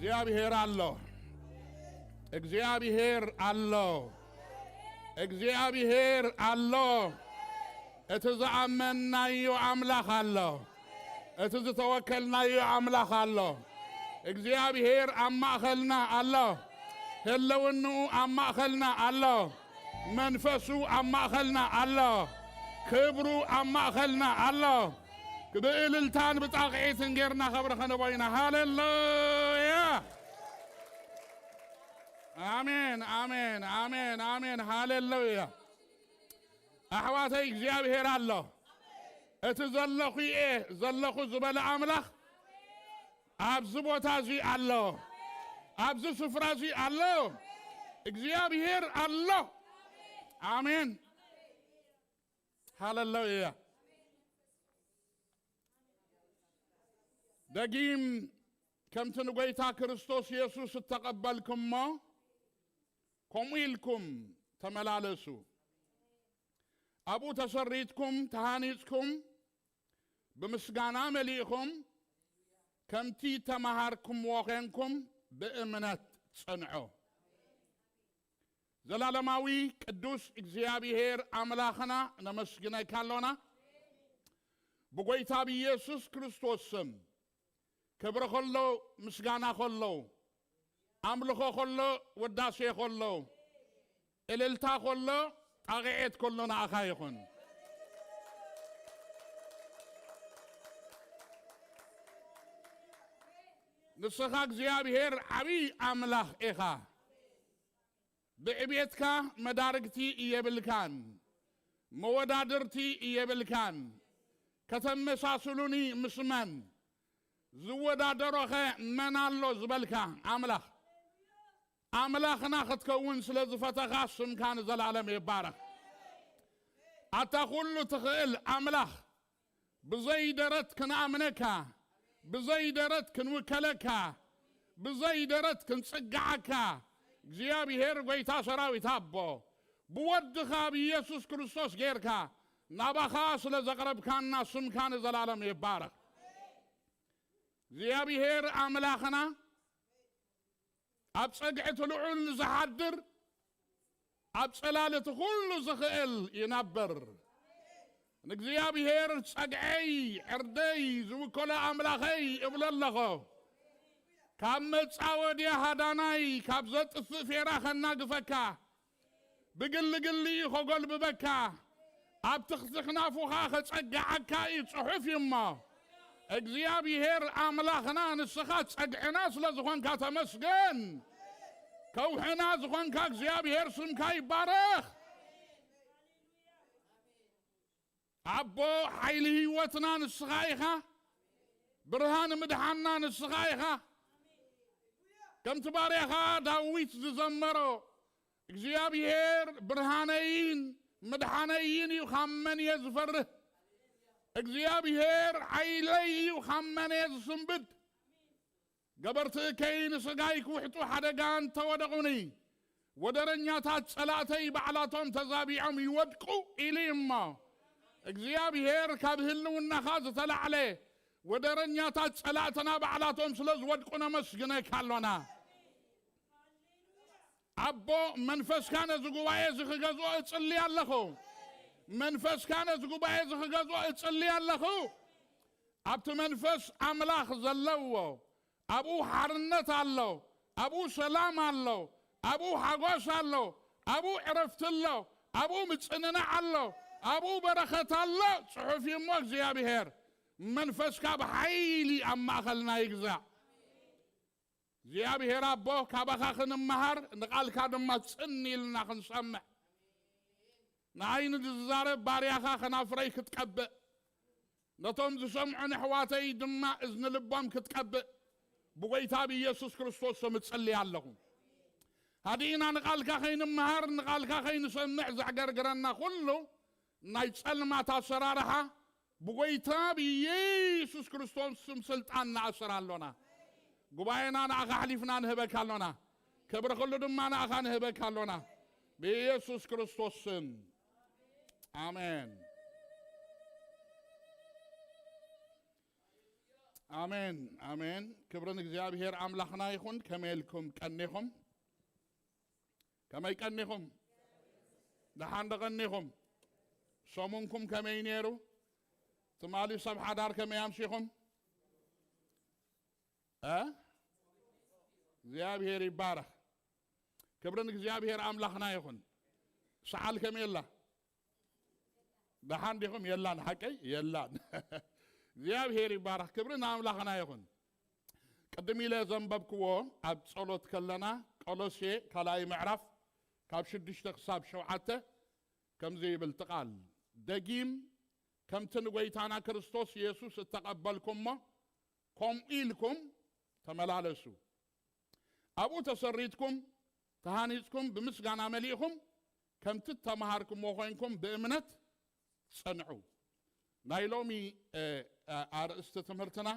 እግዚኣብሔር ኣሎ። እግዚኣብሔር ኣሎ። እግዚኣብሔር ኣሎ። እቲ ዝኣመንናዮ ኣምላኽ ኣሎ። እቲ ዝተወከልናዮ ኣምላኽ ኣሎ። እግዚኣብሔር ኣብ ማእኸልና ኣሎ። ህልውንኡ ኣብ ማእኸልና ኣሎ። መንፈሱ ኣብ ማእኸልና ኣሎ። ክብሩ ኣብ ማእኸልና ኣሎ። ብእልልታን ብጣቕዒትን ጌርና ኸብሪ ኸነቦ ኢና። ሃሌሉያ! ኣሜን፣ ኣሜን፣ ኣሜን፣ ኣሜን። ሃሌሉያ! ኣሕዋተይ፣ እግዚኣብሔር ኣሎ። እቲ ዘለኹ እየ ዘለኹ ዝበለ ኣምላኽ ኣብዚ ቦታ እዚ ኣሎ። ኣብዚ ስፍራ እዚ ኣሎ። እግዚኣብሔር ኣሎ። ኣሜን። ሃሌሉያ። ደጊም ከምቲ ንጎይታ ክርስቶስ የሱስ እተቐበልኩሞ፣ ከምኡ ኢልኩም ተመላለሱ። ኣብኡ ተሰሪትኩም፣ ተሃኒጽኩም፣ ብምስጋና መሊእኹም፣ ከምቲ ተመሃርኩምዎ ኴንኩም ብእምነት ጽንዑ። ዘላለማዊ ቅዱስ እግዚኣብሔር ኣምላኽና ነመስግነካ ኣሎና። ብጎይታ ብኢየሱስ ክርስቶስ ስም ክብሪ ኸሎ፣ ምስጋና ኸሎ፣ ኣምልኾ ኸሎ፣ ውዳሴ ኸሎ፣ እልልታ ኸሎ፣ ጣቕዔት ከሎ ንኣኻ ይኹን። ንስኻ እግዚኣብሔር ዓብዪ ኣምላኽ ኢኻ። ብዕቤትካ መዳርግቲ የብልካን፣ መወዳድርቲ የብልካን። ከተመሳስሉኒ ምስ መን? ዝወዳደሮኸ መን ኣሎ ዝበልካ ኣምላኽ? ኣምላኽና ክትከውን ስለ ዝፈተኻ ስምካ ንዘለኣለም ይባረኽ። ኣታ ኩሉ ትኽእል ኣምላኽ፣ ብዘይ ደረት ክንኣምነካ፣ ብዘይ ደረት ክንውከለካ፣ ብዘይ ደረት ክንጽግዓካ፣ እግዚኣብሔር ጐይታ ሰራዊት ኣቦ፣ ብወድኻ ብኢየሱስ ክርስቶስ ጌርካ ናባኻ ስለ ዘቕረብካና ስምካ ንዘላለም ይባረኽ። እግዚኣብሔር ኣምላኽና፣ ኣብ ጸግዒ እቲ ልዑል ዝሓድር፣ ኣብ ጸላል እቲ ኩሉ ዝኽእል ይነብር። ንእግዚኣብሔር ጸግዐይ፣ ዕርደይ ዝውከሎ ኣምላኸይ እብሎ ኣለኹ። ካብ መጻወድያ ሃዳናይ፣ ካብ ዘጥፍእ ፌራ ኸናግፈካ፣ ብግልግል እዩ ኸጎልብበካ፣ ኣብ ትኽቲ ኽናፉኻ ኸጸግዓካ እዩ ጽሑፍ እዩ እሞ፣ እግዚኣብሔር ኣምላኽና ንስኻ ጸግዕና ስለ ዝኾንካ ተመስገን። ከውሕና ዝኾንካ እግዚኣብሔር ስምካ ይባረኽ። ኣቦ ሓይሊ ህይወትና ንስኻ ኢኻ። ብርሃን ምድሓንና ንስኻ ኢኻ። ከምቲ ባርያኻ ዳዊት ዝዘመሮ፣ እግዚኣብሔር ብርሃነይን ምድሓነይን እዩ፣ ካብ መን እየ ዝፈርህ? እግዚኣብሔር ሓይለይ እዩ፣ ካብ መን እየ ዝስንብድ? ገበርቲ እከይ ንስጋይ ክውሕጡ ሓደጋ እንተወደቑኒ፣ ወደረኛታት ጸላእተይ ባዕላቶም ተዛቢዖም ይወድቁ ኢሉ እዩ እሞ፣ እግዚኣብሔር ካብ ህልውናኻ ዝተላዕለ ወደረኛታት ጸላእትና ባዕላቶም ስለ ዝወድቁ ነመስግነካ ኣሎና። ኣቦ መንፈስካ ነዚ ጉባኤ እዚ ክገዝኦ እጽሊ ኣለኹ። መንፈስካ ነዚ ጉባኤ እዚ ክገዝኦ እጽሊ ኣለኹ። ኣብቲ መንፈስ ኣምላኽ ዘለዎ ኣብኡ ሓርነት ኣሎ፣ ኣብኡ ሰላም ኣሎ፣ ኣብኡ ሓጎስ ኣሎ፣ ኣብኡ ዕረፍቲ ኣሎ፣ ኣብኡ ምጽንናዕ ኣሎ፣ ኣብኡ በረኸት ኣሎ። ጽሑፍ እዩ እሞ እግዚኣብሔር መንፈስካ ብሓይሊ ኣብ ማእኸልና ይግዛእ። እግዚኣብሔር ኣቦ ካባኻ ክንመሃር ንቓልካ ድማ ጽን ኢልና ክንሰምዕ ንዓይ ንዝዛረብ ባርያኻ ኸናፍረይ ክትቀብእ ነቶም ዝሰምዑ ንሕዋተይ ድማ እዝኒ ልቦም ክትቀብእ ብጎይታ ብኢየሱስ ክርስቶስ ስም እጽሊ ኣለኹ። ሃዲእና ንቓልካ ኸይንመሃር ንቓልካ ኸይንሰምዕ ዘዕገርግረና ኩሉ ናይ ጸልማት ኣሰራርሓ ብጎይታ ብኢየሱስ ክርስቶስ ስም ስልጣን ንኣስር ኣሎና። ጉባኤና ንኣኻ ኣሕሊፍና ንህበካ ኣሎና። ክብሪ ኩሉ ድማ ንኣኻ ንህበካ ኣሎና። ብኢየሱስ ክርስቶስ ስም ኣሜን። ኣሜን፣ ኣሜን። ክብሪ ንእግዚኣብሔር ኣምላኽና ይኹን። ከመይ ኢልኩም ቀኒኹም? ከመይ ቀኒኹም? ደሓን ዶ ቀኒኹም? ሰሙንኩም ከመይ ነይሩ? ትማሊ ሰብ ሓዳር ከመይ ኣምሲኹም? እ? እግዚኣብሔር ይባረኽ። ክብሪ ንእግዚኣብሔር ኣምላኽና ይኹን። ሰዓል ከመይ ኣላ? ደሓን ዲኹም? የላን፣ ሓቀይ የላን። እግዚኣብሔር ይባረኽ። ክብሪ ንኣምላኽና ይኹን። ቅድም ኢለ ዘንበብክዎ ኣብ ጸሎት ከለና፣ ቆሎሴ ካልኣይ ምዕራፍ ካብ ሽዱሽተ ክሳብ ሸውዓተ ከምዚ ይብል እቲ ቃል፣ ደጊም ከምቲ ንጎይታና ክርስቶስ የሱስ እተቐበልኩሞ፣ ከምኡ ኢልኩም ተመላለሱ። ኣብኡ ተሰሪትኩም፣ ተሃኒጽኩም፣ ብምስጋና መሊእኹም፣ ከምቲ እተመሃርኩሞ ኮይንኩም ብእምነት ጽንዑ። ናይ ሎሚ፣ እ፣ እ፣ ኣርእስቲ ትምህርትና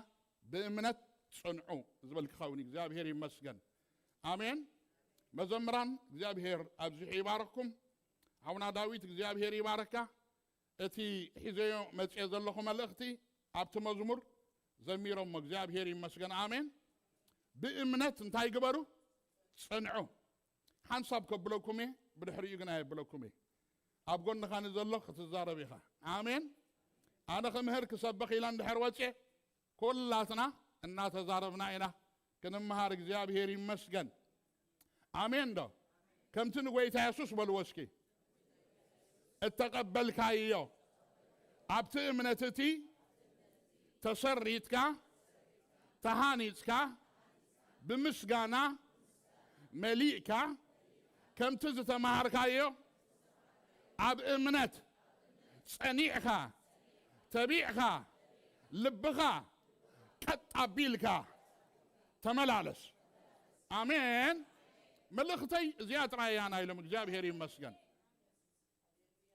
ብእምነት ጽንዑ ዝብል ክኸውን እዩ። እግዚኣብሔር ይመስገን። ኣሜን። መዘምራን እግዚኣብሔር ኣብዚሑ ይባርኽኩም። ሓውና ዳዊት እግዚኣብሔር ይባርካ። እቲ ሒዘዮ መጽኤ ዘለኹ መልእኽቲ ኣብቲ መዝሙር ዘሚሮሞ እግዚኣብሔር ይመስገን። ኣሜን። ብእምነት እንታይ ግበሩ? ጽንዑ። ሓንሳብ ከብለኩም እየ፣ ብድሕሪኡ ግን ኣየብለኩም እየ። ኣብ ጎንኻ ንዘሎ ክትዛረብ ኢኻ። ኣሜን። ኣነ ክምህር ክሰብኽ ኢለ እንድሕር ወፅየ፣ ኩላትና እናተዛረብና ኢና ክንመሃር። እግዚኣብሔር ይመስገን። ኣሜን ዶ? ከምቲ ንጎይታ የሱስ በልዎ እስኪ። እተቐበልካዮ ኣብቲ እምነት እቲ ተሰሪትካ፣ ተሃኒጽካ፣ ብምስጋና መሊእካ፣ ከምቲ ዝተማሃርካዮ ኣብ እምነት ጸኒዕካ፣ ተቢዕካ፣ ልብኻ ቀጥ ኣቢልካ ተመላለስ። ኣሜን። መልእኽተይ እዚኣ ጥራይ እያ ናይ ሎም። እግዚኣብሔር ይመስገን።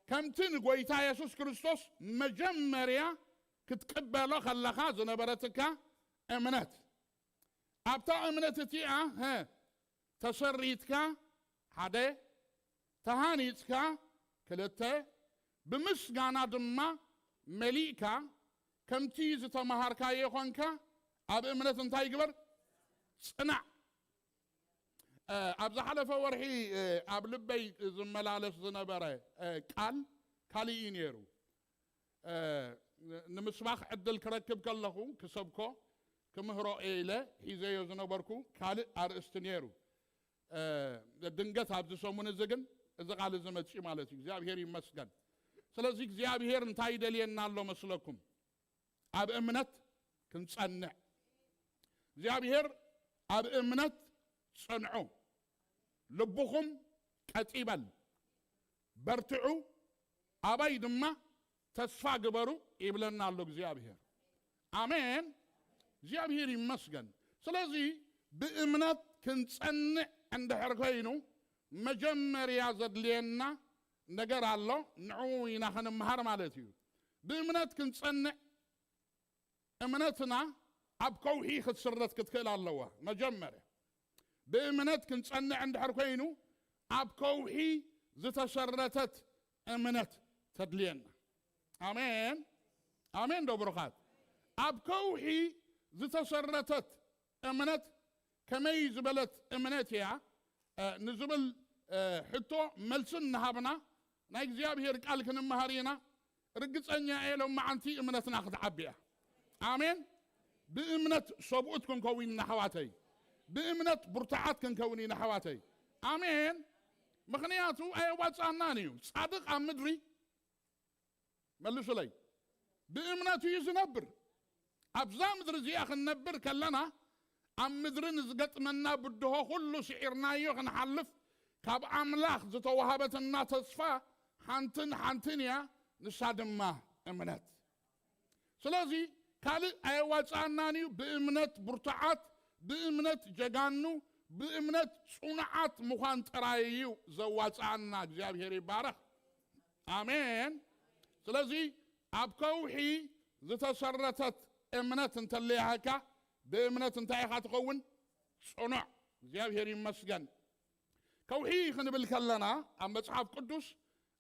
ከምቲ ንጎይታ የሱስ ክርስቶስ መጀመርያ ክትቅበሎ ከለኻ ዝነበረትካ እምነት፣ ኣብታ እምነት እቲኣ፣ ሀ፣ ተሰሪትካ፣ ሓደ፣ ተሃኒጽካ፣ ክልተ፣ ብምስጋና ድማ መሊእካ፣ ከምቲ ዝተመሃርካዮ ኾንካ፣ ኣብ እምነት እንታይ ግበር? ጽናዕ። እ፣ ኣብ ዝሓለፈ ወርሒ፣ እ፣ ኣብ ልበይ ዝመላለስ ዝነበረ፣ እ፣ ቃል ካልእ እዩ ነይሩ። እ፣ ንምስባኽ ዕድል ክረክብ ከለኹ ክሰብኮ፣ ክምህሮ እየ ኢለ ሒዘዮ ዝነበርኩ ካልእ ኣርእስቲ ነይሩ። እ፣ ድንገት ኣብዚ ሰሙን እዚ ግን እዚ ቃል እዚ መጺኡ ማለት እዩ። እግዚኣብሔር ይመስገን። ስለዚ እግዚኣብሔር እንታይ ይደልየና ኣሎ መስለኩም? ኣብ እምነት ክንጸንዕ። እግዚኣብሔር ኣብ እምነት ጽንዑ፣ ልብኹም ቀጥ ይበል፣ በርትዑ፣ ኣባይ ድማ ተስፋ ግበሩ ይብለና ኣሎ እግዚኣብሔር። ኣሜን። እግዚኣብሔር ይመስገን። ስለዚ ብእምነት ክንጸንዕ እንድሕር ኮይኑ መጀመርያ ዘድልየና ነገር ኣሎ፣ ንዕኡ ኢና ክንምሃር ማለት እዩ። ብእምነት ክንጸንዕ፣ እምነትና ኣብ ከውሒ ክትስረት ክትክእል ኣለዋ። መጀመርያ ብእምነት ክንጸንዕ እንድሕር ኮይኑ ኣብ ከውሒ ዝተሰረተት እምነት ተድልየና። ኣሜን፣ ኣሜን ዶ ብሩኻት? ኣብ ከውሒ ዝተሰረተት እምነት ከመይ ዝበለት እምነት እያ፣ እ፣ ንዝብል፣ እ፣ ሕቶ መልሲ እናሃብና ናይ እግዚኣብሔር ቃል ክንመሃር ኢና። ርግጸኛ እየ ሎማዓንቲ እምነትና ክትዓቢ እያ። ኣሜን። ብእምነት ሰብኡት ክንከውን ኢና ኣሕዋተይ። ብእምነት ብርቱዓት ክንከውን ኢና ኣሕዋተይ። ኣሜን። ምኽንያቱ ኣየዋጽኣናን እዩ። ጻድቕ ኣብ ምድሪ መልሱለይ። ብእምነት እዩ ዝነብር። ኣብዛ ምድሪ እዚኣ ክንነብር ከለና ኣብ ምድሪ ንዝገጥመና ብድሆ ኩሉ ስዒርናዮ ክንሓልፍ ካብ ኣምላኽ ዝተዋሃበትና ተስፋ ሓንትን ሓንትን እያ፣ ንሳ ድማ እምነት። ስለዚ ካልእ ኣየዋጽኣናን እዩ። ብእምነት ብርቱዓት፣ ብእምነት ጀጋኑ፣ ብእምነት ጽኑዓት ምዃን ጥራይ እዩ ዘዋጽኣና። እግዚኣብሔር ይባረኽ። ኣሜን። ስለዚ ኣብ ከውሒ ዝተሰረተት እምነት እንተለያህካ ብእምነት እንታይ ኢኻ ትኸውን? ጽኑዕ። እግዚኣብሔር ይመስገን። ከውሒ ክንብል ከለና ኣብ መጽሓፍ ቅዱስ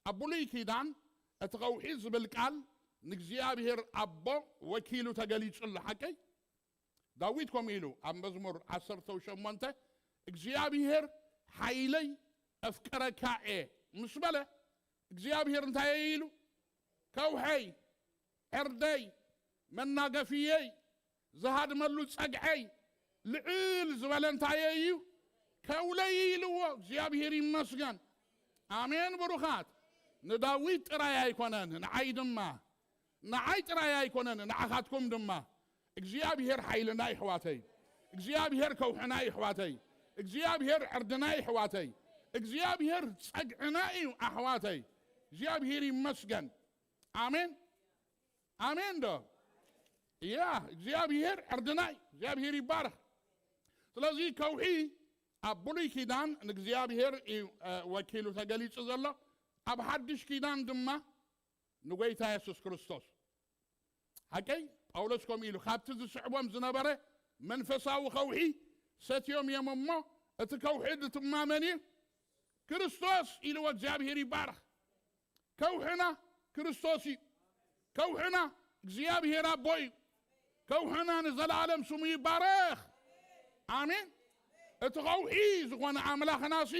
ኣብ ብሉይ ኪዳን እቲ ከውሒ ዝብል ቃል ንእግዚኣብሔር ኣቦ ወኪሉ ተገሊጹ ኣሎ። ሓቀይ? ዳዊት ከምኡ ኢሉ ኣብ መዝሙር ዓሰርተ ሸሞንተ እግዚኣብሔር ሓይለይ ኣፍቅረካ እየ ምስ በለ እግዚኣብሔር እንታይ እየ ኢሉ? ከውሐይ፣ ዕርደይ፣ መናገፍየይ፣ ዝሃድመሉ ጸግዐይ ልዕል ዝበለ እንታይ እዩ? ከውለይ ኢልዎ። እግዚኣብሔር ይመስገን። ኣሜን። ብሩኻት፣ ንዳዊት ጥራይ ኣይኮነን፣ ንዓይ ድማ። ንዓይ ጥራይ ኣይኮነን፣ ንዓኻትኩም ድማ። እግዚኣብሔር ሓይልና ይሕዋተይ፣ እግዚኣብሔር ከውሕና ይሕዋተይ፣ እግዚኣብሔር ዕርድና ይሕዋተይ፣ እግዚኣብሔር ጸግዕና እዩ ኣሕዋተይ። እግዚኣብሔር ይመስገን። ኣሜን። ኣሜን ዶ? ያ እግዚኣብሔር ዕርድና እዩ። እግዚኣብሔር ይባረኽ። ስለዚ ከውሒ ኣብ ብሉይ ኪዳን ንእግዚኣብሔር እዩ፣ እ፣ ወኪሉ ተገሊጹ ዘሎ። ኣብ ሓድሽ ኪዳን ድማ ንጎይታ የሱስ ክርስቶስ። ሓቀይ ጳውሎስ ከምኡ ኢሉ፣ ካብቲ ዝስዕቦም ዝነበረ መንፈሳዊ ከውሒ ሰትዮም እዮም እሞ፣ እቲ ከውሒ ድማ መን እዩ? ክርስቶስ ኢልዎ። እግዚኣብሔር ይባረኽ። ከውሕና ክርስቶስ እዩ። ከውሕና እግዚኣብሔር ኣቦ እዩ። ከውሕና ንዘለኣለም ስሙ ይባረኽ። ኣሜን። እቲ ከውሒ ዝኾነ ኣምላኽናሲ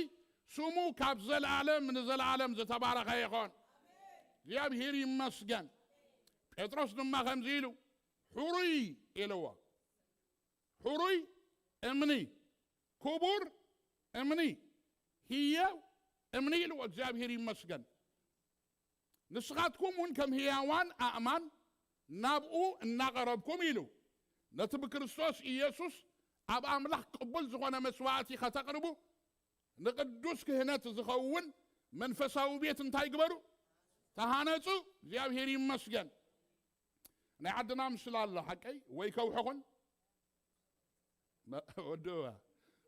ስሙ ካብ ዘለኣለም ንዘለኣለም ዝተባረኸ ይኾን። እግዚኣብሔር ይመስገን። ጴጥሮስ ድማ ከምዚ ኢሉ፣ "ሕሩይ" ኢልዎ። "ሕሩይ እምኒ፣ ክቡር እምኒ፣ ህያው እምኒ" ኢልዎ። እግዚኣብሔር ይመስገን። "ንስኻትኩም እውን ከም ህያዋን ኣእማን ናብኡ እናቐረብኩም" ኢሉ። ነቲ ብክርስቶስ ኢየሱስ ኣብ ኣምላኽ ቅቡል ዝኾነ መስዋዕቲ ከተቕርቡ፣ ንቅዱስ ክህነት ዝኸውን መንፈሳዊ ቤት እንታይ ግበሩ? ተሃነጹ። እግዚኣብሔር ይመስገን። ናይ ዓድና ምስላ ኣሎ ሓቀይ፣ ወይ ከውሒ ኹን፣ መ-፣ ወድእዋ፣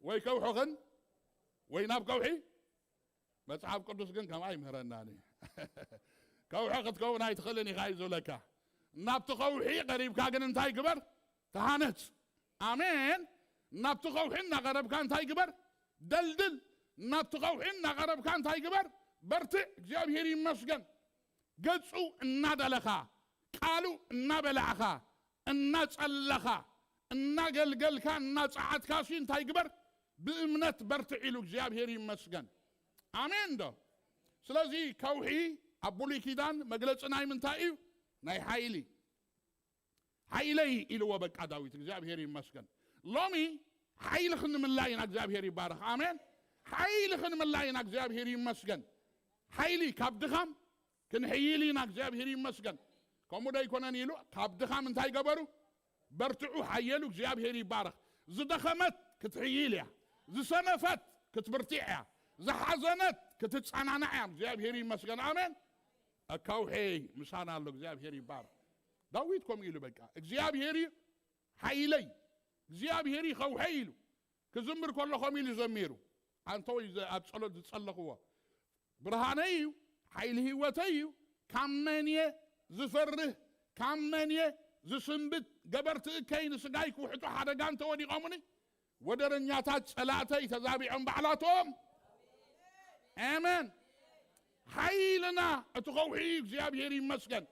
ወይ ከውሒ ኹን፣ ወይ ናብ ከውሒ። መጽሓፍ ቅዱስ ግን ከምኣ ይምህረናኒ። ከውሒ ክትከውን ኣይትኽእልን ኢኻ እዩ ዝብለካ። ናብቲ ከውሒ ቀሪብካ ግን እንታይ ግበር? ተሃነጽ። ኣሜን። ናብቲ ከውሒ እናቐረብካ እንታይ ግበር? ደልድል። ናብቲ ከውሒ እናቐረብካ እንታይ ግበር? በርትዕ። እግዚኣብሔር ይመስገን። ገጹ እናደለኻ፣ ቃሉ እናበላዕኻ፣ እናጸለኻ፣ እናገልገልካ፣ እናጸዓትካ ሲ እንታይ ግበር? ብእምነት በርትዕ ኢሉ እግዚኣብሔር ይመስገን። ኣሜን ዶ? ስለዚ ከውሒ ኣብ ብሉይ ኪዳን መግለጺ ናይ ምንታይ እዩ? ናይ ሓይሊ። "ሓይለይ" ኢልዎ በቃ ዳዊት። እግዚኣብሔር ይመስገን። ሎሚ ሓይሊ ክንምላ ኢና። እግዚኣብሔር ይባረኽ። ኣሜን። ሓይሊ ክንምላ ኢና። እግዚኣብሔር ይመስገን። ሓይሊ ካብ ድኻም ክንሕይል ኢና። እግዚኣብሔር ይመስገን። ከምኡ ዶ ኣይኮነን ኢሉ ካብ ድኻም እንታይ ገበሩ? በርትዑ፣ ሓየሉ። እግዚኣብሔር ይባረኽ። ዝደኸመት ክትሕይል እያ። ዝሰነፈት ክትብርትዕ እያ። ዝሓዘነት ክትጸናናዕ እያ። እግዚኣብሔር ይመስገን። ኣሜን። ከውሐይ ምሳና ኣሎ። እግዚኣብሔር ይባረኽ። ዳዊት ከምኡ ኢሉ በቃ፣ "እግዚኣብሔር እዩ ሓይለይ፣ እግዚኣብሔር እዩ ከውሐይ" ኢሉ ክዝምር ከሎ ከምኡ ኢሉ ዘሚሩ። ኣንተ ወይ ዘ-፣ ኣብ ጸሎት ዝጸለኽዎ፣ "ብርሃነይ እዩ፣ ሓይሊ ህይወተይ እዩ፣ ካብ መን እየ ዝፈርህ? ካብ መን እየ ዝስንብድ? ገበርቲ እከይ ንስጋይ ክውሕጡ ሓደጋ እንተወዲቖምኒ፣ ወደረኛታት ጸላእተይ ተዛቢዖም ባዕላቶም።" ኣሜን። ሓይልና እቲ ከውሒ እዩ። እግዚኣብሔር ይመስገን።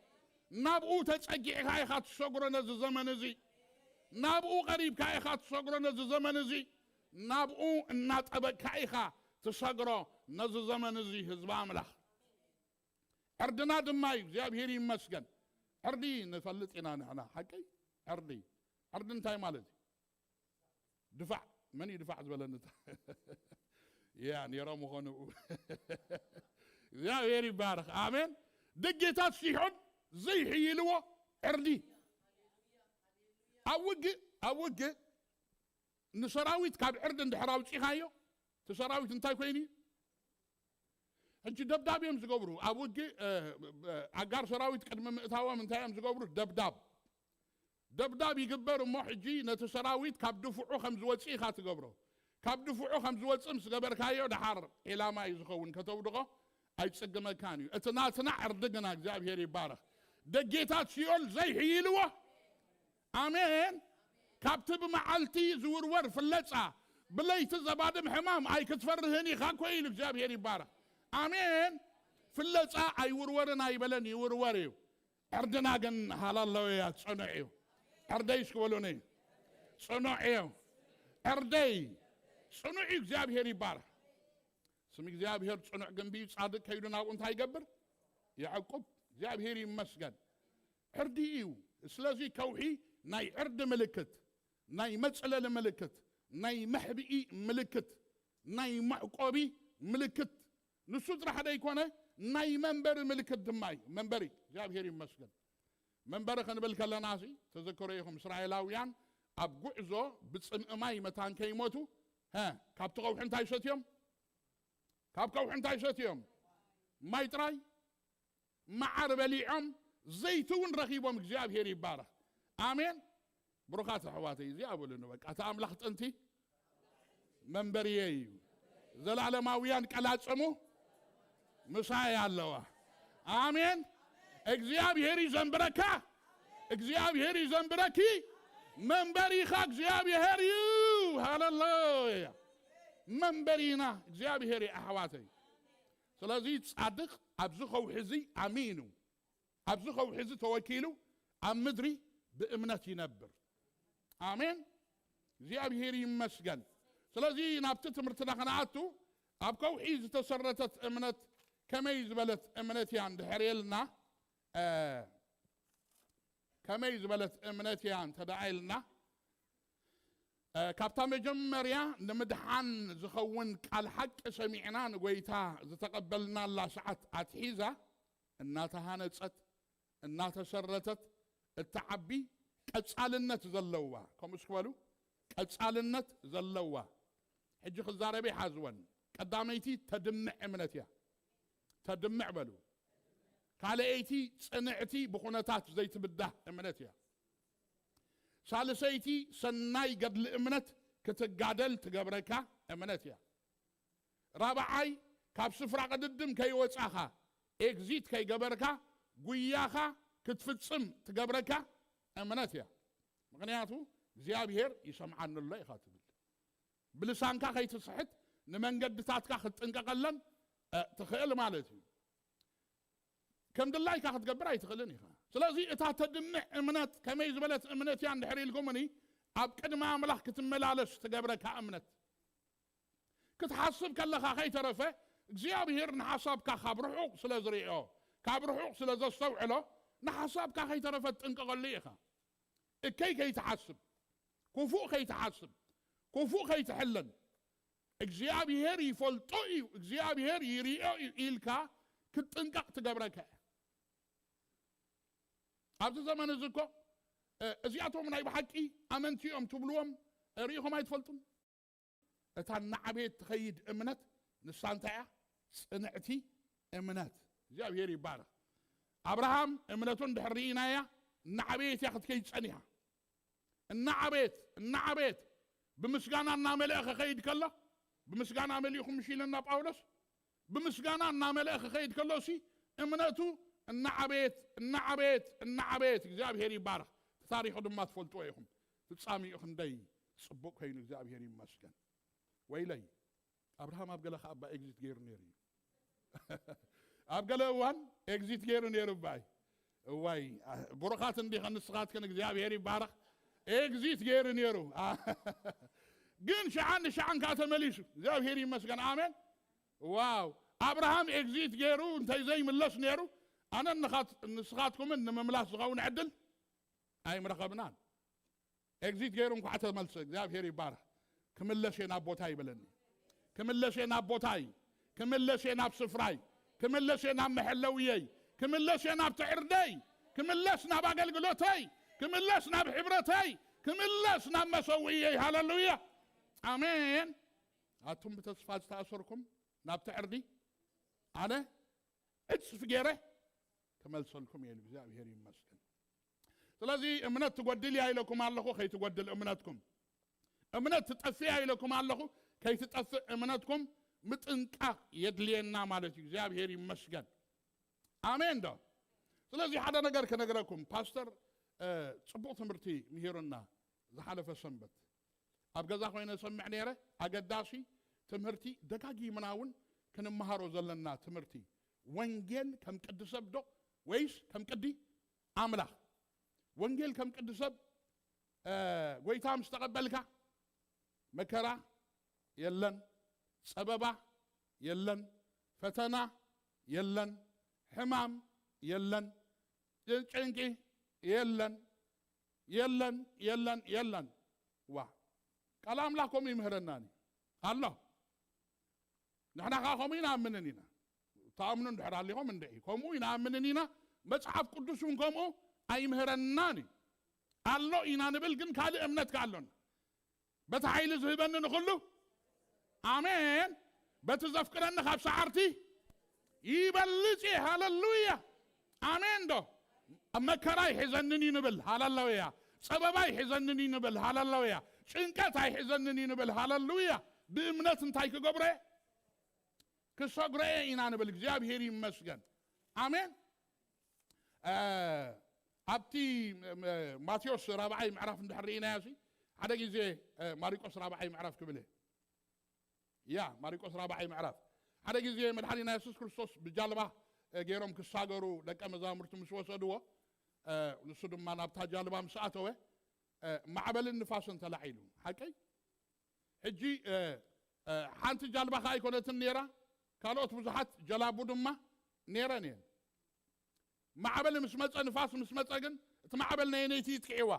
ናብኡ ተጸጊዕካ ኢኻ ትሰግሮ ነዚ ዘመን እዚ። ናብኡ ቀሪብካ ኢኻ ትሰግሮ ነዚ ዘመን እዚ። ናብኡ እናጠበቅካ ኢኻ ትሰግሮ ነዚ ዘመን እዚ፣ ህዝቢ ኣምላኽ። ዕርድና ድማ እዩ። እግዚኣብሔር ይመስገን። ዕርዲ ንፈልጥ ኢና ንሕና፣ ሓቀይ? ዕርዲ፣ ዕርዲ እንታይ ማለት እዩ? ድፋዕ። መን እዩ ድፋዕ ዝበለኒ? ያ፣ ነይሮም ምኾኑ። እግዚኣብሔር ይባረኽ። ኣሜን። ደጌታት ሲሖን ዘይሕይልዎ ዕርዲ። ኣብ ውግእ፣ ኣብ ውግእ ንሰራዊት ካብ ዕርዲ እንድሕር ኣውጺኻዮ፣ እቲ ሰራዊት እንታይ ኮይኑ እዩ? ሕጂ ደብዳብ እዮም ዝገብሩ። ኣብ ውግእ፣ እ፣ እ፣ ኣጋር ሰራዊት ቅድሚ ምእታዎም እንታይ እዮም ዝገብሩ? ደብዳብ። ደብዳብ ይግበር እሞ፣ ሕጂ ነቲ ሰራዊት ካብ ድፍዑ ከም ዝወጽእ ኢኻ ትገብሮ። ካብ ድፍዑ ከም ዝወጽእ ምስ ገበርካዮ፣ ደሓር ዒላማ እዩ ዝኸውን። ከተውድቖ ኣይጽግመካን እዩ። እቲ ናትና ዕርዲ ግና፣ እግዚኣብሔር ይባረኽ፣ ደጌታት ሲኦል ዘይሕይልዎ። ኣሜን። ካብቲ ብመዓልቲ ዝውርወር ፍለጻ፣ ብለይቲ ዘባድም ሕማም ኣይክትፈርህን ኢኻ እኮ ኢሉ። እግዚኣብሔር ይባረኽ። ኣሜን። ፍለጻ ኣይውርወርን ኣይበለን፣ ይውርወር እዩ። ዕርድና ግን ሃላለውያ ጽኑዕ እዩ። ዕርደይ እስኪ በሉኒ። ጽኑዕ እዩ። ዕርደይ ጽኑዕ እዩ። እግዚኣብሔር ይባረኽ። ስም እግዚኣብሔር ጽኑዕ ግንቢ እዩ። ጻድቅ ከይዱ ናብኡ እንታይ ይገብር? ይዕቁብ። እግዚኣብሔር ይመስገን። ዕርዲ እዩ። ስለዚ ከውሒ ናይ ዕርዲ ምልክት፣ ናይ መጽለሊ ምልክት፣ ናይ መሕብኢ ምልክት፣ ናይ መዕቆቢ ምልክት፣ ንሱ ጥራሕ ደይኮነ ናይ መንበሪ ምልክት ድማ እዩ። መንበሪ እግዚኣብሔር ይመስገን። መንበሪ ክንብል ከለና ሲ ትዝክሩ ኢኹም፣ እስራኤላውያን ኣብ ጉዕዞ ብጽምኢ ማይ መታን ከይሞቱ፣ ሀ፣ ካብቲ ከውሒ እንታይ ሰትዮም? ካብ ከውሒ እንታይ ሰትዮም? ማይ ጥራይ። መዓር በሊዖም፣ ዘይቲ እውን ረኺቦም። እግዚኣብሔር ይባረኽ። ኣሜን። ብሩኻት ኣሕዋተይ፣ እዚኣ በሉኒ በቃ፣ እቲ ኣምላኽ ጥንቲ መንበርየ እዩ። ዘላለማውያን ቀላጽሙ ምሳይ ኣለዋ። ኣሜን። እግዚኣብሔር ይዘንብረካ፣ እግዚኣብሔር ይዘንብረኪ። መንበሪኻ እግዚኣብሔር እዩ። ሃሌሉያ። መንበሪና እግዚኣብሔር እዩ ኣሕዋተይ። ስለዚ ጻድቕ ኣብዚ ከውሒ እዚ ኣሚኑ፣ ኣብዚ ከውሒ እዚ ተወኪሉ ኣብ ምድሪ ብእምነት ይነብር። ኣሜን። እግዚኣብሔር ይመስገን። ስለዚ ናብቲ ትምህርትና ከነኣቱ፣ ኣብ ከውሒ ዝተሰረተት እምነት ከመይ ዝበለት እምነት እያ እንድሕር ኢልና፣ እ፣ ከመይ ዝበለት እምነት እያ እንተ ደኣ ኢልና፣ እ፣ ካብታ መጀመርያ ንምድሓን ዝኸውን ቃል ሓቂ ሰሚዕና ንጎይታ ዝተቐበልናላ ሰዓት ኣትሒዛ እናተሃነጸት፣ እናተሰረተት እትዓቢ፣ ቀጻልነት ዘለዋ፣ ከምኡ እስኪ በሉ፣ ቀጻልነት ዘለዋ። ሕጂ ክዛረብ ይሓዝወን። ቀዳመይቲ ተድምዕ እምነት እያ። ተድምዕ በሉ። ካልኣይቲ ጽንዕቲ ብኹነታት ዘይትብዳህ እምነት እያ። ሳልሰይቲ ሰናይ ገድሊ እምነት ክትጋደል ትገብረካ እምነት እያ። ራብዓይ ካብ ስፍራ ቅድድም ከይወጻኻ፣ ኤግዚት ከይገበርካ፣ ጉያኻ ክትፍጽም ትገብረካ እምነት እያ። ምኽንያቱ እግዚኣብሔር ይሰምዓኒ ኣሎ ኢኻ ትብል። ብልሳንካ ከይትስሕት፣ ንመንገድታትካ ክትጥንቀቐለን፣ እ፣ ትኽእል ማለት እዩ። ከም ድላይካ ክትገብር ኣይትኽእልን ኢኻ። ስለዚ እታ ተድምዕ እምነት ከመይ ዝበለት እምነት እያ እንድሕር ኢልኩምኒ፣ ኣብ ቅድሚ ኣምላኽ ክትመላለስ ትገብረካ እምነት። ክትሓስብ ከለኻ ከይተረፈ እግዚኣብሔር ንሓሳብካ ካብ ርሑቕ ስለ ዝርእዮ፣ ካብ ርሑቕ ስለ ዘስተውዕሎ፣ ንሓሳብካ ከይተረፈ ትጥንቀቐሉ ኢኻ። እከይ ከይትሓስብ፣ ክፉእ ከይትሓስብ፣ ክፉእ ከይትሕለን፣ እግዚኣብሔር ይፈልጦ እዩ፣ እግዚኣብሔር ይርእዮ እዩ ኢልካ ክትጥንቀቕ ትገብረካ እያ። ኣብዚ ዘመን እዚ እኮ፣ እ፣ እዚኣቶም ናይ ብሓቂ ኣመንቲ እዮም ትብልዎም፣ እ፣ ርኢኹም ኣይትፈልጡን። እታ እናዓበየት ትኸይድ እምነት ንሳ እንታይ እያ? ጽንዕቲ እምነት። እግዚኣብሔር ይባረኽ። ኣብርሃም እምነቱ እንድሕር ርኢናያ፣ እናዓበየት እያ ክትከይድ ጸኒሓ። እናዓበየት፣ እናዓበየት፣ ብምስጋና እናመልአ ክኸይድ ከሎ፣ ብምስጋና መሊእኹም ምሽ ኢለና ጳውሎስ፣ ብምስጋና እናመልአ ክኸይድ ከሎ ሲ እምነቱ እናዓበየት፣ እናዓበየት፣ እናዓበየት፣ እግዚኣብሔር ይባረኽ። እቲ ታሪኹ ድማ ትፈልጥዎ ኢኹም። ፍጻሜኡ ክንደይ ጽቡቕ ኮይኑ፣ እግዚኣብሔር ይመስገን። ወይለይ፣ ኣብርሃም ኣብ ገለ ከኣ እባ ኤግዚት ገይሩ ነይሩ እዩ። ኣብ ገለ እዋን ኤግዚት ገይሩ ነይሩ እባይ። እዋይ፣ ብሩኻት እንዲኸን ንስኻትክን፣ እግዚኣብሔር ይባረኽ። ኤግዚት ገይሩ ነይሩ። ግን ሽዓን ንሽዓን ከኣ ተመሊሱ። እግዚኣብሔር ይመስገን። ኣሜን። ዋው። ኣብርሃም ኤግዚት ገይሩ እንተይ ዘይምለስ ነይሩ፣ ኣነን ንኻት-፣ ንስኻትኩምን ንምምላስ ዝኸውን ዕድል ኣይምረኸብናን። ኤግዚት ገይሩ እንኳዕ ተመልሰ፣ እግዚኣብሔር ይባረኽ። ክምለስ እየ ናብ ቦታይ ይበለኒ። ክምለስ እየ ናብ ቦታይ፣ ክምለስ እየ ናብ ስፍራይ፣ ክምለስ እየ ናብ መሐለውየይ፣ ክምለስ እየ ናብ ትዕርደይ፣ ክምለስ ናብ ኣገልግሎተይ፣ ክምለስ ናብ ሕብረተይ፣ ክምለስ ናብ መሰውእየይ። ሃለሉያ፣ ኣሜን። ኣቱም ብተስፋ ዝተኣሰርኩም ናብ ትዕርዲ፣ ኣነ ዕጽፊ ገይረ ክመልሰልኩም እየ ኢሉ። እግዚኣብሔር ይመስገን። ስለዚ እምነት ትጎድል እያ ኢለኩም ኣለኹ፣ ከይትጎድል እምነትኩም። እምነት ትጠፍእ እያ ኢለኩም ኣለኹ፣ ከይትጠፍእ እምነትኩም ምጥንቃቕ የድልየና ማለት እዩ። እግዚኣብሔር ይመስገን። ኣሜን ዶ? ስለዚ ሓደ ነገር ክነግረኩም፣ ፓስተር፣ እ፣ ጽቡቕ ትምህርቲ ምሂሩና ዝሓለፈ ሰንበት። ኣብ ገዛ ኮይነ ሰምዕ ነይረ። ኣገዳሲ ትምህርቲ፣ ደጋጊምና እውን ክንመሃሮ ዘለና ትምህርቲ። ወንጌል ከም ቅዲ ሰብ ዶ ወይስ ከም ቅዲ ኣምላኽ? ወንጌል ከም ቅዲ ሰብ፣ እ፣ ጎይታ ምስ ተቐበልካ መከራ የለን፣ ጸበባ የለን፣ ፈተና የለን፣ ሕማም የለን፣ ጭንቂ የለን፣ የለን፣ የለን፣ የለን። ዋ፣ ቃል ኣምላኽ ከምኡ ይምህረናኒ ኣሎ። ንሕና ከኣ ከምኡ ይንኣምንን ኢና። ትኣምኑ እንድሕር ኣሊኹም እንድዒ። ከምኡ ይንኣምንን ኢና። መጽሓፍ ቅዱስ እውን ከምኡ ኣይምህረናን እዩ። ኣሎ ኢና ንብል፣ ግን ካልእ እምነት ከኣ ኣሎና። በቲ ሓይሊ ዝህበኒ ንኹሉ፣ ኣሜን፣ በቲ ዘፍቅረኒ ካብ ሰዓርቲ ይበልጽ እየ። ሃለሉያ፣ ኣሜን። ዶ ኣብ መከራ ኣይሕዘንን እዩ ንብል፣ ሃለሉያ። ጸበባ ኣይሕዘንን እዩ ንብል፣ ሃለሉያ። ጭንቀት ኣይሕዘንን እዩ ንብል፣ ሃለሉያ። ብእምነት እንታይ ክገብሮ እየ? ክሰግሮ እየ ኢና ንብል። እግዚኣብሔር ይመስገን፣ ኣሜን። እ፣ ኣብቲ፣ እ፣ ማቴዎስ ራብዓይ ምዕራፍ እንድሕር ርኢናዮ ሲ፣ ሓደ ግዜ፣ እ፣ ማሪቆስ ራብዓይ ምዕራፍ ክብል እየ። ያ፣ ማሪቆስ ራብዓይ ምዕራፍ። ሓደ ግዜ መድሓኒና የሱስ ክርስቶስ ብጃልባ፣ እ፣ ገይሮም ክሳገሩ ደቀ መዛሙርቲ ምስ ወሰድዎ፣ እ፣ ንሱ ድማ ናብታ ጃልባ ምስ ኣተወ፣ እ፣ ማዕበልን ንፋስን ተላዒሉ። ሓቀይ? ሕጂ፣ እ፣ እ፣ ሓንቲ ጃልባ ከኣ ኣይኮነትን ነይራ፣ ካልኦት ብዙሓት ጀላቡ ድማ ነይረን እየን። ማዕበል ምስ መጸ፣ ንፋስ ምስ መጸ ግን፣ እቲ ማዕበል ነየነይቲ ይትክዕዋ?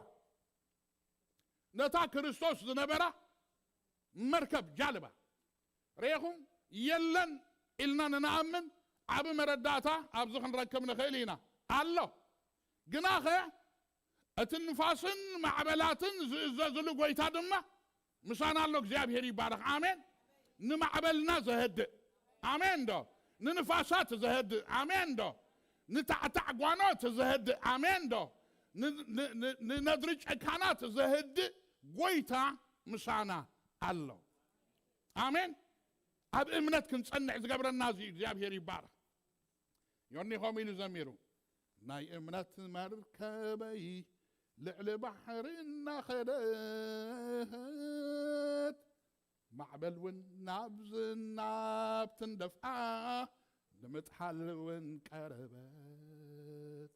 ነታ ክርስቶስ ዝነበራ መርከብ፣ ጃልባ። ርኢኹም፣ የለን ኢልና ንንኣምን ዓቢ መረዳእታ ኣብዚ ክንረክብ ንኽእል ኢና። ኣሎ። ግናኸ እቲ ንፋስን ማዕበላትን ዝእዘዝሉ ጎይታ ድማ ምሳና ኣሎ። እግዚኣብሔር ይባረኽ። ኣሜን። ንማዕበልና ዘህድእ፣ ኣሜን ዶ? ንንፋሳት ዘህድእ፣ ኣሜን ዶ? ንታዕታዕ ጓኖት ዘህድእ፣ ኣሜን ዶ? ን-፣ ን-፣ ን-፣ ንነድሪ ጨካናት ዘህድእ ጎይታ ምሳና ኣሎ። ኣሜን። ኣብ እምነት ክንጸንዕ ዝገብረና እዚ እግዚኣብሔር ይባረኽ። ዮኒ ከምኡ ኢሉ ዘሚሩ፣ ናይ እምነት መርከበይ ልዕሊ ባሕሪ እናኸደት፣ ማዕበል እውን ናብዝን ናብትን ደፍኣ፣ ንምጥሓል እውን ቀረበት።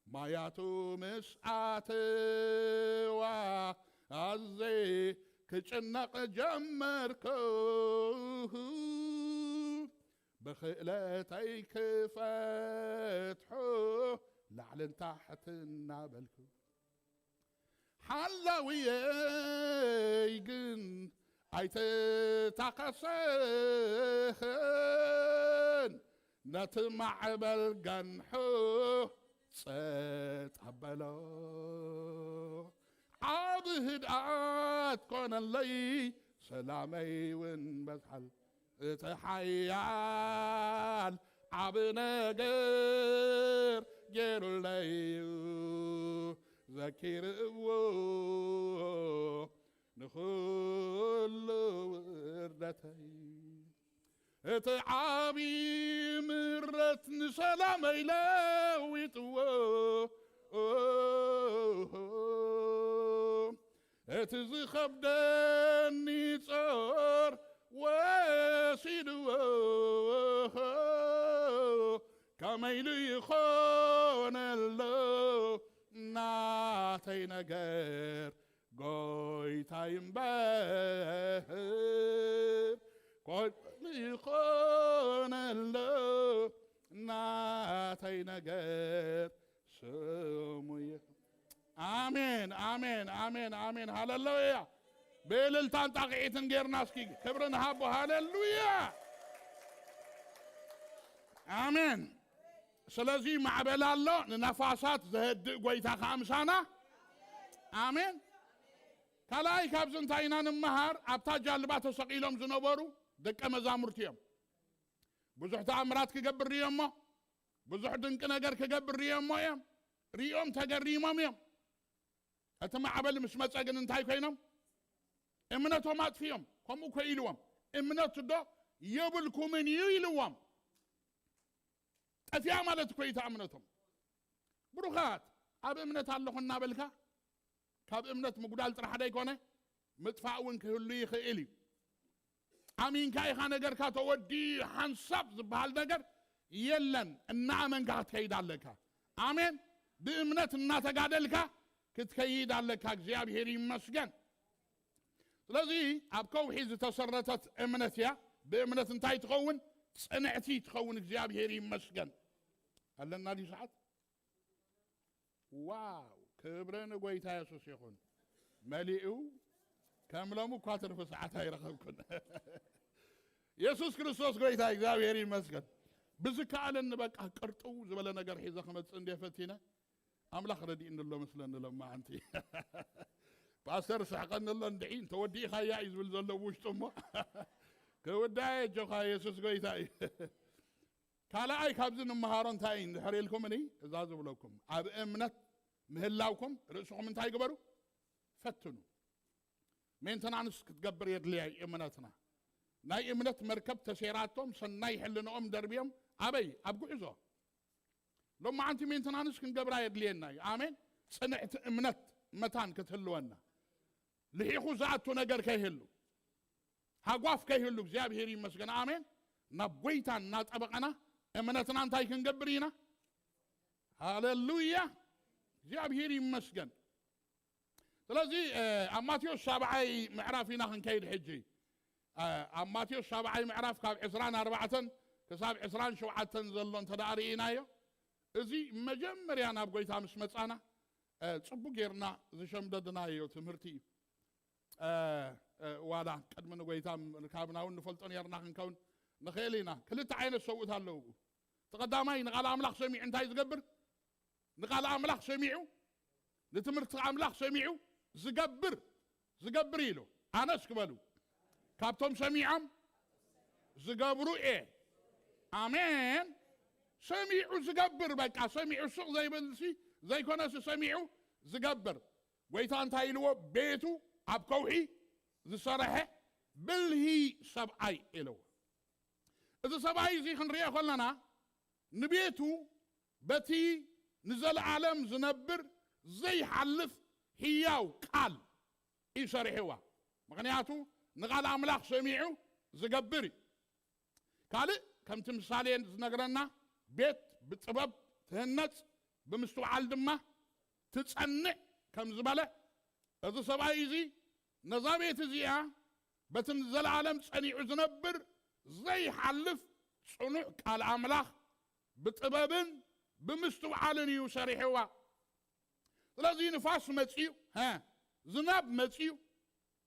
ማያቱ ምስ ኣተዋ ኣዘ ክጭነቕ ጀመርኩ። ብኽእለተይ ክፈትሖ ላዕልን ታሕትን እናበልኩ፣ ሓላውየይ ግን ኣይተታኸሰን፣ ነቲ ማዕበል ጋንሑ ጸጥ ኣበሎ። ዓቢ ህድኣት ኮነለይ፣ ሰላመይ እውን በዝሓል። እቲ ሓያል ዓቢ ነገር ገይሩለይ እዩ፣ ዘኪርዎ ንኹሉ ውርደተይ። እቲ ዓቢ ምረት ንሰላመይ ለዊጥዎ። እቲ ዝኸብደኒ ጾር ወሲድዎ። ከመይ ኢሉ ይኾነሎ ናተይ ነገር ጎይታይ እምበር፣ ኮሉ ይኾነሎ ናተይ ነገር ስሙ ይኽ-፣ ኣሜን፣ ኣሜን፣ ኣሜን፣ ኣሜን። ሃሌሉያ። ብእልልታን ጣቕዒትን ጌርና እስኪ ክብሪ ንሃቦ። ሃሌሉያ። ኣሜን። ስለዚ ማዕበል ኣሎ፣ ንነፋሳት ዘህድእ ጎይታ ከኣ ምሳና። ኣሜን። ካልኣይ ካብዚ እንታይ ኢና ንምሃር? ኣብታ ጃልባ ተሰቒሎም ዝነበሩ ደቀ መዛሙርቲ እዮም። ብዙሕ ተኣምራት ክገብር ርእዮሞ፣ ብዙሕ ድንቂ ነገር ክገብር ርእዮሞ እዮም። ርእዮም ተገሪሞም እዮም። እቲ ማዕበል ምስ መጸ ግን እንታይ ኮይኖም? እምነቶም ኣጥፊኦም። ከምኡ እኮ ኢልዎም፣ "እምነት ዶ የብልኩምን እዩ?" ኢልዎም። ጠፊኣ ማለት እኮ እዩ እታ እምነቶም። ብሩኻት፣ ኣብ እምነት ኣለኹ እናበልካ ካብ እምነት ምጉዳል ጥራሕ ደይኮነ፣ ምጥፋእ እውን ክህሉ ይኽእል እዩ። ኣሚንካ ኢኻ ነገርካ ተወዲኡ፣ ሓንሳብ ዝበሃል ነገር የለን። እናኣመንካ ክትከይድ ኣለካ። ኣሜን። ብእምነት እናተጋደልካ ክትከይድ ኣለካ። እግዚኣብሔር ይመስገን። ስለዚ ኣብ ከውሒ ዝተሰረተት እምነት እያ። ብእምነት እንታይ ትኸውን? ጽንዕቲ ትኸውን። እግዚኣብሔር ይመስገን። ኣለና ድዩ ሰዓት? ዋው፣ ክብሪ ንጎይታ የሱስ ይኹን። መሊኡ ከም ሎሚ እኳ ትርፊ ሰዓት ኣይረኸብኩን። የሱስ ክርስቶስ ጎይታ፣ እግዚኣብሔር ይመስገን። ብዝከኣለኒ በቃ ቅርጥው ዝበለ ነገር ሒዘ ክመጽእ እንደ ፈቲነ፣ ኣምላኽ ረዲእኒ ኣሎ መስለኒ። ለማዓንቲ ፓስተር ስሕቀኒ ኣሎ እንድዒ፣ እንተወዲእኻያ እዩ ዝብል ዘሎ ብውሽጡ እሞ፣ ክውዳእ ኣጆኻ፣ የሱስ ጎይታ እዩ። ካልኣይ ካብዚ ንምሃሮ እንታይ እዩ እንድሕር ኢልኩምኒ፣ እዛ ዝብለኩም፣ ኣብ እምነት ምህላውኩም ርእስኹም እንታይ ግበሩ? ፈትኑ። ሜንተናንስ ክትገብር የድልያ እዩ እምነትና። ናይ እምነት መርከብ ተሴራቶም ሰናይ ሕልንኦም ደርብዮም ኣበይ? ኣብ ጉዕዞ። ሎማዓንቲ ሜንተናንስ ክንገብራ የድልየና እዩ። ኣሜን። ጽንዕቲ እምነት መታን ክትህልወና። ልሒኹ ዝኣቱ ነገር ከይህሉ፣ ሃጓፍ ከይህሉ፣ እግዚኣብሔር ይመስገን። ኣሜን። ናብ ጎይታ እናጠበቐና እምነትና እንታይ ክንገብር ኢና? ሃሌሉያ። እግዚኣብሔር ይመስገን። ስለዚ፣ እ፣ ኣብ ማቴዎስ ሻብዓይ ምዕራፍ ኢና ክንከይድ ሕጂ። እ፣ ኣብ ማቴዎስ ሻብዓይ ምዕራፍ ካብ ዕስራን ኣርባዕተን ክሳብ ዕስራን ሸውዓተን ዘሎ እንተ ደኣ ርኢናዮ፣ እዚ መጀመርያ ናብ ጎይታ ምስ መጻና፣ እ፣ ጽቡቅ ጌርና ዝሸምደድናዮ ትምህርቲ እዩ። እ፣ እ፣ ዋላ ቅድሚ ንጎይታ ምርካብና እውን ንፈልጦ ኔርና ክንከውን ንኽእል ኢና። ክልተ ዓይነት ሰብኡት ኣለዉ። እቲ ቀዳማይ ንቓል ኣምላኽ ሰሚዑ እንታይ ዝገብር? ንቓል ኣምላኽ ሰሚዑ፣ ንትምህርቲ ኣምላኽ ሰሚዑ ዝገብር፣ ዝገብር ኢሉ። ኣነስ ክበሉ፣ ካብቶም ሰሚዖም ዝገብሩ እየ። ኣሜን። ሰሚዑ ዝገብር፣ በቃ ሰሚዑ ሱቕ ዘይብልሲ ዘይኮነሲ ሰሚዑ ዝገብር። ጎይታ እንታይ ኢልዎ? ቤቱ ኣብ ከውሒ ዝሰርሐ ብልሂ ሰብኣይ ኢልዎ። እዚ ሰብኣይ እዚ ክንሪኦ ከለና ንቤቱ በቲ ንዘለዓለም ዝነብር ዘይሓልፍ ህያው ቃል እዩ ሰሪሕዋ። ምኽንያቱ ንቓል ኣምላኽ ሰሚዑ ዝገብር እዩ። ካልእ ከምቲ ምሳሌ ዝነግረና ቤት ብጥበብ ትህነጽ ብምስትውዓል ድማ ትጸንዕ ከም ዝበለ እዚ ሰብኣይ እዚ ነዛ ቤት እዚኣ በቲ ንዘለዓለም ጸኒዑ ዝነብር ዘይሓልፍ ጽኑዕ ቃል ኣምላኽ ብጥበብን ብምስትውዓልን እዩ ሰሪሕዋ። ስለዚ ንፋስ መጺኡ፣ ሀ፣ ዝናብ መጺኡ፣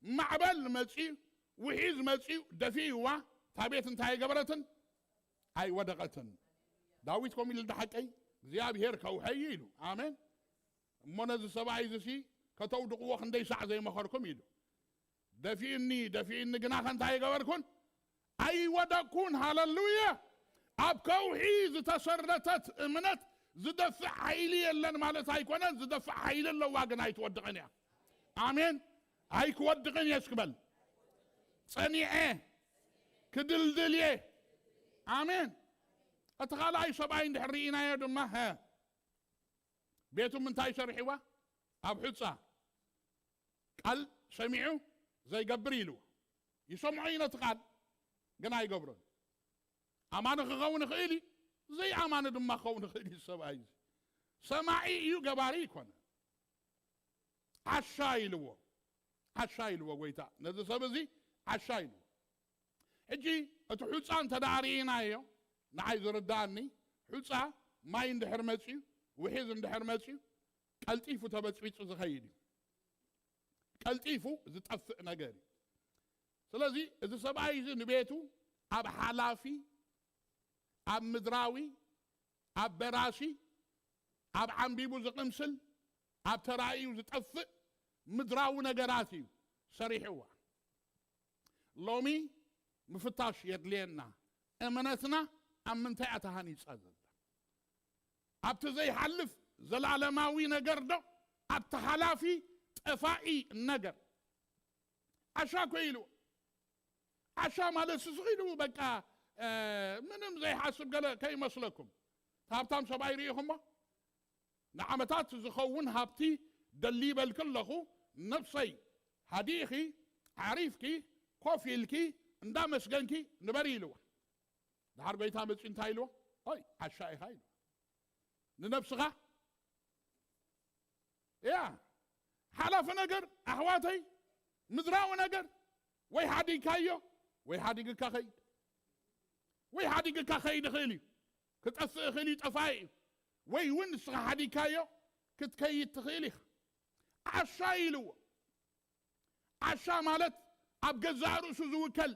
ማዕበል መጺኡ፣ ውሒዝ መጺኡ ደፊእዋ፣ እታ ቤት እንታይ ኣይገበረትን? ኣይወደቐትን። ዳዊት ከምኡ ኢሉ፣ ደሓቀይ እግዚኣብሔር ከውሐይ ኢሉ። ኣሜን። እሞ ነዚ ሰብኣይ እዚ ሲ ከተውድቕዎ ክንደይ ሳዕ ዘይመኸርኩም ኢሉ። ደፊእኒ፣ ደፊእኒ፣ ግናኸ እንታይ ኣይገበርኩን? ኣይወደቅኩን። ሃለሉያ። ኣብ ከውሒ ዝተሰረተት እምነት ዝደፍእ ሓይሊ የለን ማለት ኣይኮነን። ዝደፍእ ሓይሊ ኣለዋ፣ ግን ኣይትወድቕን እያ። ኣሜን። ኣይክወድቕን እየ እስክበል። ጸኒዐ ክድልድል እየ። ኣሜን። እቲ ካልኣይ ሰብኣይ እንድሕር ርኢናዮ ድማ፣ ሀ፣ ቤቱ ምንታይ ሰሪሕዋ? ኣብ ሑጻ ቃል ሰሚዑ ዘይገብር ኢልዎ። ይሰምዖ እዩ ነቲ ቃል፣ ግን ኣይገብሮን። ኣማኒ ክኸውን ይኽእል እዩ፣ ዘይኣማኒ ድማ ክኸውን ይኽእል እዩ። ሰብኣይ እዚ ሰማዒ እዩ፣ ገባሪ ይኮነ። ዓሻ ኢልዎ፣ ዓሻ ኢልዎ ጎይታ። ነዚ ሰብ እዚ ዓሻ ኢልዎ። ሕጂ እቲ ሑጻ እንተ ደኣ ርኢናዮ፣ ንዓይ ዝርዳእኒ፣ ሑጻ ማይ እንድሕር መጽዩ፣ ውሒዝ እንድሕር መጽዩ፣ ቀልጢፉ ተበጽቢጹ ዝኸይድ እዩ። ቀልጢፉ ዝጠፍእ ነገር እዩ። ስለዚ እዚ ሰብኣይ እዚ ንቤቱ ኣብ ሓላፊ፣ ኣብ ምድራዊ፣ ኣብ በራሲ፣ ኣብ ዓንቢቡ ዝቕምስል፣ ኣብ ተራእዩ ዝጠፍእ ምድራዊ ነገራት እዩ ሰሪሕዋ። ሎሚ ምፍታሽ የድልየና። እምነትና ኣብ ምንታይ እያ ተሃኒጻ ዘላ? ኣብቲ ዘይሓልፍ ዘላለማዊ ነገር ዶ ኣብቲ ሓላፊ ጠፋኢ ነገር? ዓሻ እኮ ኢሉ። ዓሻ ማለት ስስኽ ኢሉ በቃ፣ እ፣ ምንም ዘይሓስብ ገለ ከይመስለኩም። እቲ ሃብታም ሰብኣይ ርኢኹሞ? ንዓመታት ዝኸውን ሃብቲ ደሊ በልኪ ኣለኹ፣ ነብሰይ፣ ሃዲእኺ፣ ዓሪፍኪ፣ ኮፍ ኢልኪ፣ እንዳመስገንኪ ንበሪ ኢልዋ። ድሓር ጎይታ መጺኡ እንታይ ኢልዎ? ኦይ፣ ዓሻ ኢኻ ኢልዎ። ንነብስኻ እያ። ሓላፊ ነገር ኣሕዋተይ፣ ምድራዊ ነገር ወይ ሓዲግካዮ ወይ ሓዲግካ ኸይድ፣ ወይ ሓዲግካ ኸይድ ይኽእል እዩ፣ ክጠፍእ ይኽእል እዩ፣ ጠፋኢ እዩ። ወይ እውን ንስኻ ሓዲግካዮ ክትከይድ ትኽእል ኢኻ። ዓሻ ኢልዎ። ዓሻ ማለት ኣብ ገዛእ ርእሱ ዝውከል፣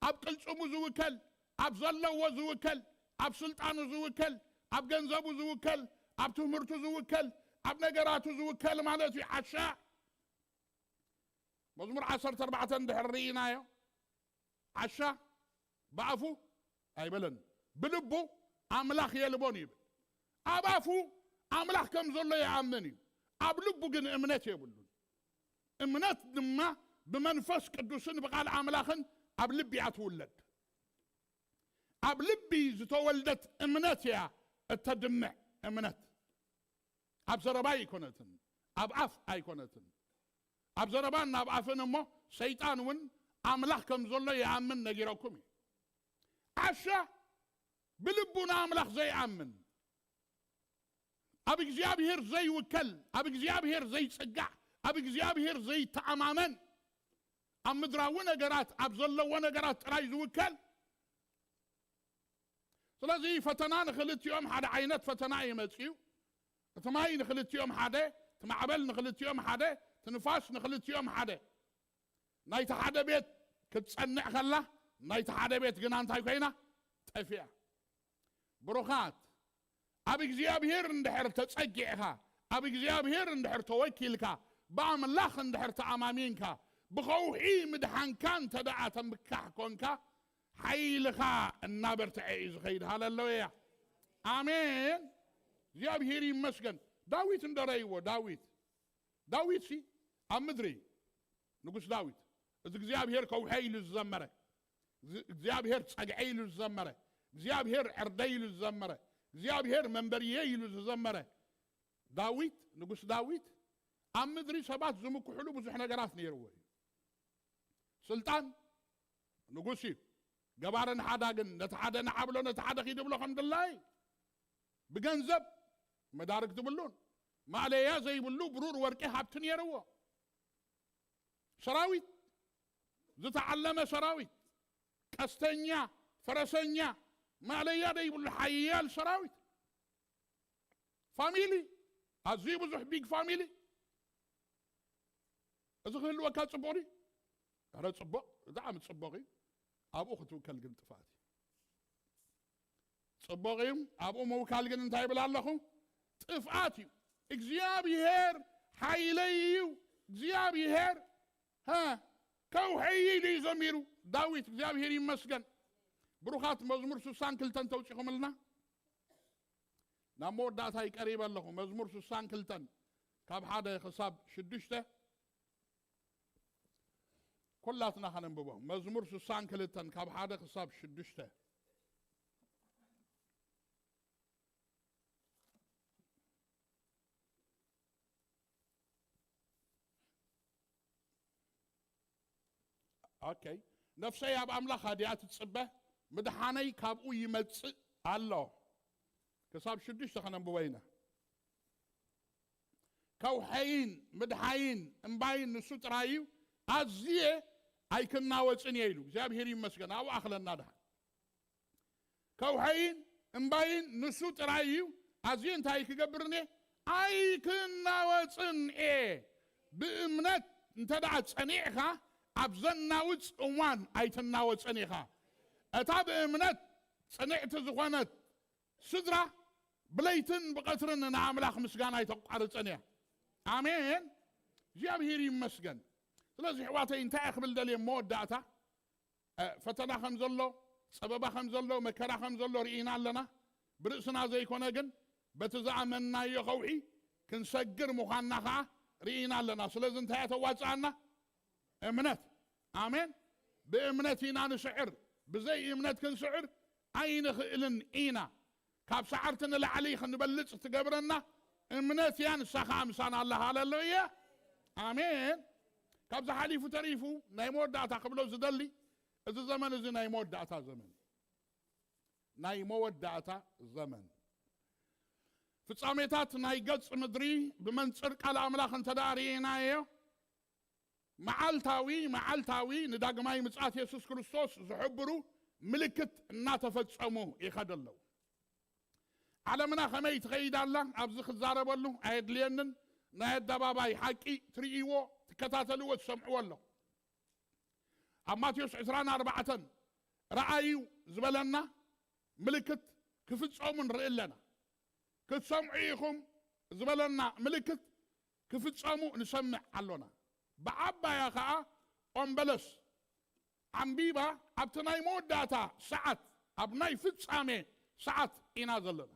ኣብ ቅልጽሙ ዝውከል፣ ኣብ ዘለዎ ዝውከል፣ ኣብ ስልጣኑ ዝውከል፣ ኣብ ገንዘቡ ዝውከል፣ ኣብ ትምህርቱ ዝውከል፣ ኣብ ነገራቱ ዝውከል ማለት እዩ። ዓሻ መዝሙር ዓሰርተ ኣርባዕተ እንድሕር ርኢናዮ፣ ዓሻ ብኣፉ ኣይበለን፣ ብልቡ ኣምላኽ የልቦን ይብል። ኣብ ኣፉ ኣምላኽ ከም ዘሎ ይኣምን እዩ፣ ኣብ ልቡ ግን እምነት የብሉን። እምነት ድማ ብመንፈስ ቅዱስን ብቓል ኣምላኽን ኣብ ልቢ እያ ትውለድ። ኣብ ልቢ ዝተወልደት እምነት እያ እተድምዕ እምነት። ኣብ ዘረባ ኣይኮነትን፣ ኣብ ኣፍ ኣይኮነትን። ኣብ ዘረባን ኣብ ኣፍን እሞ ሰይጣን እውን ኣምላኽ ከም ዘሎ ይኣምን ነጊረኩም እዩ። ዓሻ ብልቡ ንኣምላኽ ዘይኣምን፣ ኣብ እግዚኣብሔር ዘይውከል፣ ኣብ እግዚኣብሔር ዘይጽጋዕ፣ ኣብ እግዚኣብሔር ዘይተኣማመን፣ ኣብ ምድራዊ ነገራት፣ ኣብ ዘለዎ ነገራት ጥራይ ዝውከል። ስለዚ ፈተና ንኽልቲኦም ሓደ ዓይነት ፈተና እዩ መጺኡ። እቲ ማይ ንኽልቲኦም ሓደ፣ እቲ ማዕበል ንኽልቲኦም ሓደ፣ እቲ ንፋስ ንኽልቲኦም ሓደ። ናይቲ ሓደ ቤት ክትጸንዕ ከላ፣ ናይቲ ሓደ ቤት ግና እንታይ ኮይና? ጠፊኣ። ብሩኻት፣ ኣብ እግዚኣብሔር እንድሕር ተጸጊዕኻ፣ ኣብ እግዚኣብሔር እንድሕር ተወኪልካ፣ ብኣምላኽ እንድሕር ተኣማሚንካ፣ ብኸውሒ ምድሓንካ እንተ ደኣ ተምካሕ ኮንካ፣ ሓይልኻ እናበርትዐ እዩ ዝኸይድ። ሃለሉያ። ኣሜን። እግዚኣብሔር ይመስገን። ዳዊት እንደረይዎ፣ ዳዊት፣ ዳዊት ሲ ኣብ ምድሪ፣ ንጉስ ዳዊት፣ እዚ እግዚኣብሔር ከውሐ ኢሉ ዝዘመረ፣ እዚ እግዚኣብሔር ጸግዐ ኢሉ ዝዘመረ፣ እግዚኣብሔር ዕርደ ኢሉ ዝዘመረ፣ እግዚኣብሔር መንበርየ ኢሉ ዝዘመረ ዳዊት፣ ንጉስ ዳዊት፣ ኣብ ምድሪ ሰባት ዝምክሕሉ ብዙሕ ነገራት ነይርዎ እዩ። ስልጣን ንጉስ እዩ። ገባርን ሓዳግን፣ ነቲ ሓደ ንዓብሎ፣ ነቲ ሓደ ኪድ ብሎ ከም ድላይ፣ ብገንዘብ መዳርግ ትብሉን፣ ማእለያ ዘይብሉ ብሩር ወርቂ ሃብቲ ነይርዎ። ሰራዊት፣ ዝተዓለመ ሰራዊት፣ ቀስተኛ፣ ፈረሰኛ፣ ማእለያ ዘይብሉ ሓያል ሰራዊት። ፋሚሊ፣ ኣዝዩ ብዙሕ ቢግ ፋሚሊ። እዚ ክህልወካ ጽቡቕ ድዩ? ኧረ ጽቡቕ፣ ብጣዕሚ ጽቡቕ እዩ። ኣብኡ ክትውከል ግን ጥፍኣት እዩ። ጽቡቕ እዩ። ኣብኡ ምውካል ግን እንታይ ይብል ኣለኹ? ጥፍኣት እዩ። እግዚኣብሔር ሓይለይ እዩ። እግዚኣብሔር፣ ሃ፣ ከውሐይ ኢሉ እዩ ዘሚሩ ዳዊት። እግዚኣብሔር ይመስገን። ብሩኻት፣ መዝሙር ስሳን ክልተን ተውጺኹምልና። ናብ መወዳእታ ይቀሪበ ኣለኹ። መዝሙር ስሳን ክልተን ካብ ሓደ ክሳብ ሽዱሽተ ኩላትና ከነንብቦ። መዝሙር ስሳን ክልተን ካብ ሓደ ክሳብ ሽዱሽተ። ኦኬ። ነፍሰይ ኣብ ኣምላኽ ኣድያ ትጽበ፣ ምድሓነይ ካብኡ ይመጽእ ኣሎ። ክሳብ ሽዱሽተ ከነንብቦ ኢና። ከውሐይን ምድሓይን እምባይን ንሱ ጥራይ እዩ፣ ኣዝየ ኣይክናወጽን እየ ኢሉ። እግዚኣብሔር ይመስገን፣ ኣብኡ ኣኽለና ድሓን። ከውሐይን እምባይን ንሱ ጥራይ እዩ፣ ኣዝየ እንታይ ክገብርን እየ? ኣይክናወጽን እየ። ብእምነት እንተ ደኣ ጸኒዕኻ፣ ኣብ ዘናውጽ እዋን ኣይትናወጽን ኢኻ። እታ ብእምነት ጽንዕቲ ዝኾነት ስድራ ብለይትን ብቐትርን ንኣምላኽ ምስጋና ኣይተቋርጽን እያ። ኣሜን። እግዚኣብሔር ይመስገን። ስለዚ ኣሕዋተይ እንታይ እየ ክብል ደልየ መወዳእታ፣ እ፣ ፈተና ከም ዘሎ፣ ጸበባ ከም ዘሎ፣ መከራ ከም ዘሎ ርኢና ኣለና። ብርእስና ዘይኮነ ግን በቲ ዝኣመንናዮ ከውሒ ክንሰግር ምዃንና ኸዓ ርኢና ኣለና። ስለዚ እንታይ እያ ተዋጽኣና? እምነት። ኣሜን። ብእምነት ኢና ንስዕር። ብዘይ እምነት ክንስዕር ኣይንኽእልን ኢና። ካብ ሰዓርቲ ንላዕሊ ክንበልጽ ትገብረና እምነት እያ፣ ንሳ ኸዓ ምሳና ኣላ። ሃሌሉያ። ኣሜን። ካብዚ ሓሊፉ ተሪፉ ናይ መወዳእታ ክብሎ ዝደሊ፣ እዚ ዘመን እዚ ናይ መወዳእታ ዘመን፣ ናይ መወዳእታ ዘመን። ፍጻሜታት ናይ ገጽ ምድሪ ብመንጽር ቃል ኣምላኽ እንተ ደኣ ርኢናዮ፣ መዓልታዊ መዓልታዊ ንዳግማይ ምጽኣት የሱስ ክርስቶስ ዝሕብሩ ምልክት እናተፈጸሙ ይኸዱ ኣለዉ። ዓለምና ከመይ ትኸይድ ኣላ ኣብዚ ክዛረበሉ ኣየድልየንን። ናይ ኣደባባይ ሓቂ ትርእይዎ፣ ትከታተልዎ፣ ትሰምዕዎ ኣለኹ። ኣብ ማቴዎስ ዕስራን ኣርባዕተን ረኣዩ ዝበለና ምልክት ክፍጸሙ ንርኢ ኣለና። ክትሰምዑ ኢኹም ዝበለና ምልክት ክፍጸሙ ንሰምዕ ኣሎና። ብዓባያ ኸኣ ኦም በለስ ዓምቢባ ኣብቲ ናይ መወዳእታ ሰዓት፣ ኣብ ናይ ፍጻሜ ሰዓት ኢና ዘለና።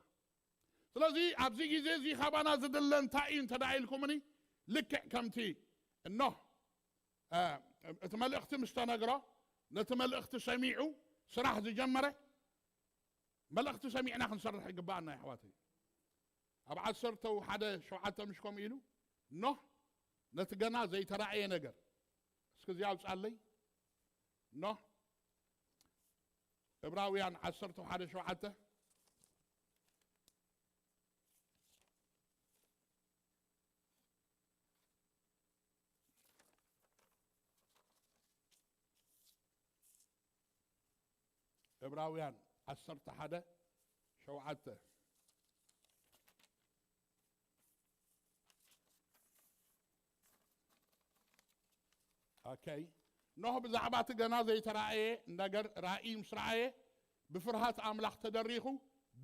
ስለዚ ኣብዚ ግዜ እዚ ካባና ዝድለ እንታይ እዩ እንተ ደኣ ኢልኩምኒ፣ ልክዕ ከምቲ እኖህ፣ እ፣ እቲ መልእኽቲ ምስ ተነግሮ፣ ነቲ መልእኽቲ ሰሚዑ ስራሕ ዝጀመረ፣ መልእኽቲ ሰሚዕና ክንሰርሕ ይግብኣና፣ ኣሕዋተይ። ኣብ ዓሰርተ ሓደ ሸውዓተ ምሽ ከምኡ ኢሉ፣ ኖህ ነቲ ገና ዘይተራእየ ነገር፣ እስኪ እዚ ኣውጻለይ። ኖህ፣ ዕብራውያን ዓሰርተ ሓደ ሸውዓተ። ዕብራውያን ዓሰርተ ሓደ ሸውዓተ። ኦኬ። ኖህ ብዛዕባ እቲ ገና ዘይተራእየ ነገር ራእይ ምስ ረኣየ፣ ብፍርሃት ኣምላኽ ተደሪኹ፣